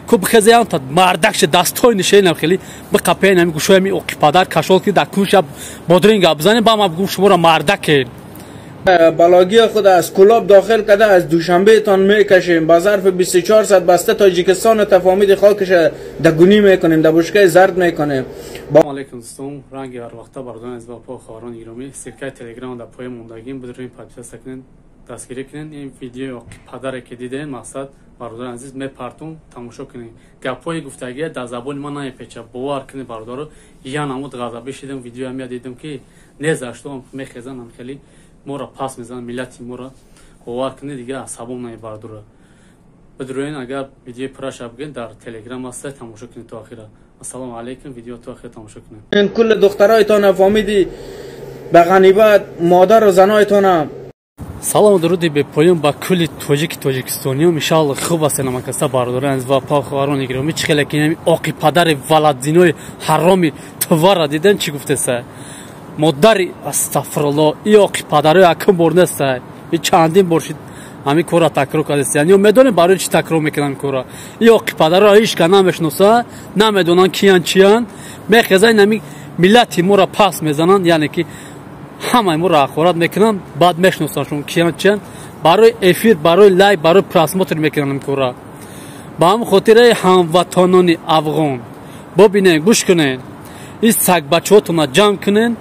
Ку бихезаям та мардакше дастои нишенам хели биқапен ами гӯшоями оқипадар кашол ки дар кунша бодринга бизанем ба ма бигум шуморо мардаке. بلاگی خود از کلاب داخل کرده از دوشنبه تان میکشیم با ظرف 24 ساعت بسته تاجیکستان و تفامید خاکش دگونی میکنیم در بشکه زرد میکنیم. با علیکم دوستان رنگ هر وقتا برادران از با خواهران گرامی سرکه تلگرام در پای موندگیم بدرین پادکست کنین دستگیری کنین این ویدیو پدر که دیدین مقصد برادران عزیز مپرتون تماشا کنین گپای گفتگی در زبان من نمیپیچه باور کنین برادرو یا نمود غضبی شدم ویدیو هم دیدم که نزاشتم میخزنم خیلی моро пас мезанад миллати моро бовар кунед дига асабом намебардора бидроен агар видеои пураша бигӯен дар телеграм аста тамошо кунед то охира. Ассалому алайкум видео то охира тамошо кунед. کل دخترایتان فامیدی به غنیبت مادر و زنایتان. Салому дуруди бепоён ба кулли тоҷики тоҷикистониём. Иншаалло хуб ҳастен ҳамакаста бародарон азиз ва хоҳарони гиромӣ. Чӣ хеле ки оқи падари валадзинои ҳароми тувара дидем чӣ гуфтеса модари астағфирулло и оқи падарои акм бор неста и чандин бор шид ҳамин корра такрор кардест. Яъне медонем барои чӣ такрор мекунам корра. И оқи падаро ҳеҷ ка намешноса, намедонанд киян чиян, мехезанд ҳамин миллати моро пас мезананд, яъне ки ҳамаи моро ҳақорат мекунанд, баъд мешносанд киян чиян, барои эфир, барои лайк, барои просмотр мекунанд ин корра. Ба ҳамин хотири ҳамватанони афғон бибинед, гӯш кунед, ин сагбачаҳотонро ҷамъ кунед,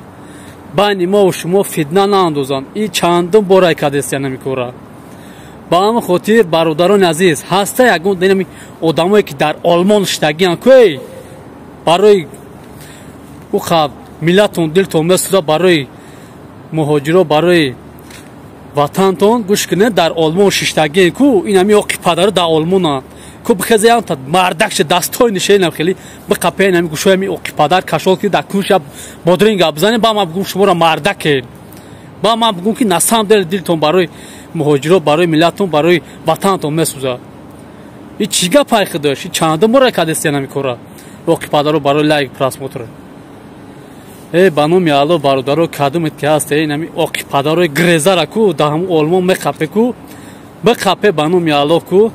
байни мо ва шумо фитна наандозанд. И чандум бора кадестиян ҳамин кора. Ба ҳамин хотир бародарони азиз ҳаста ягон динами одамое ки дар Олмон шидагиян кӯй барои ӯ хаб миллатон дилтон месӯзад, барои муҳоҷиро, барои ватантон гӯш кунед, дар Олмон шиштагиен ку ин ҳами оқи падаро дар Олмона ку бихезаям та мардакше дастои нишенам хели биқапен ами гӯшоями оқи падар кашол ки дар кунша бодринга бизанем ба ма бигум шуморо мардаке. Ба ма бигум ки на самом деле дилтон барои муҳоҷиро, барои миллатон, барои ватантон месӯзад. И чӣ гапай худош? И чандум бора кадестиян ҳами кора оқи падаро барои лайк просмотр. Э ба номи Алло бародаро кадумет ки ҳаст ин ҳами оқи падарои грезара ку дар ҳамун Олмон меқапе ку биқапе ба номи Алло ку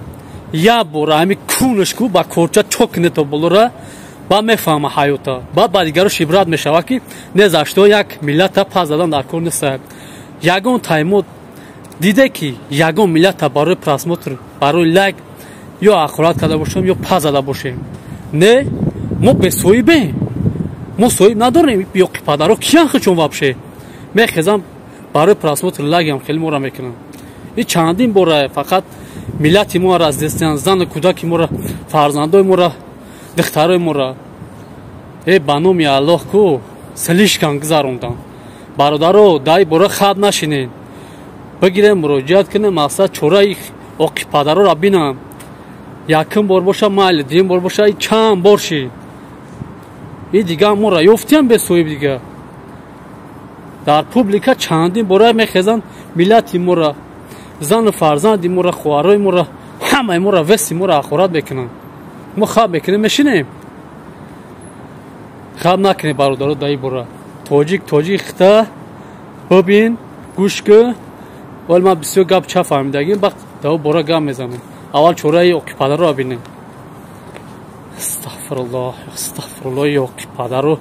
як бора ҳами кунаш ку ба корча чок кунед то болора ба мефаҳма ҳаёта. Баъд ба дигарош ибрат мешавад ки не зашто як миллата пас задан дар кор нест. Ягон таймо диде ки ягон миллата барои просмотр, барои лайк ё ҳақорат карда бошем ё пас зада бошем. Не, мо бесоҳибем, мо соҳиб надорем. Ёқи падаро киян хучон вообще мехезам барои просмотр лайкам хеле мора мекунам. И чандин бора фақат миллати моро аз дестиян, зану кӯдаки моро, фарзандои моро, духтарои моро. Э ба номи Аллоҳ ку слишком гузарондам. Бародаро дай бора хаб нашинед, бигирем муроҷиат кунем, мақсад чораи оқи падарора бинам. Якум бор боша майли, дуюм бор боша чанд бор шид. И дига моро ёфтиям бесоҳиб дига. Дар публика чандин бора мехезанд миллати моро, зану фарзанди моро, хоҳарои моро, ҳамаи моро, веси моро ҳақорат мекунанд. Мо хаб мекунем, мешинем. Хаб накунед бародаро дар ин бора. Тоҷик тоҷик хита бибин, гӯш кун. Вале ман бисёр гап ча фаҳмидагим, баъд дар бора гап мезанам. Аввал чораи оқи падарро бинем. Астағфируллоҳ, астағфируллоҳ, оқи падаро.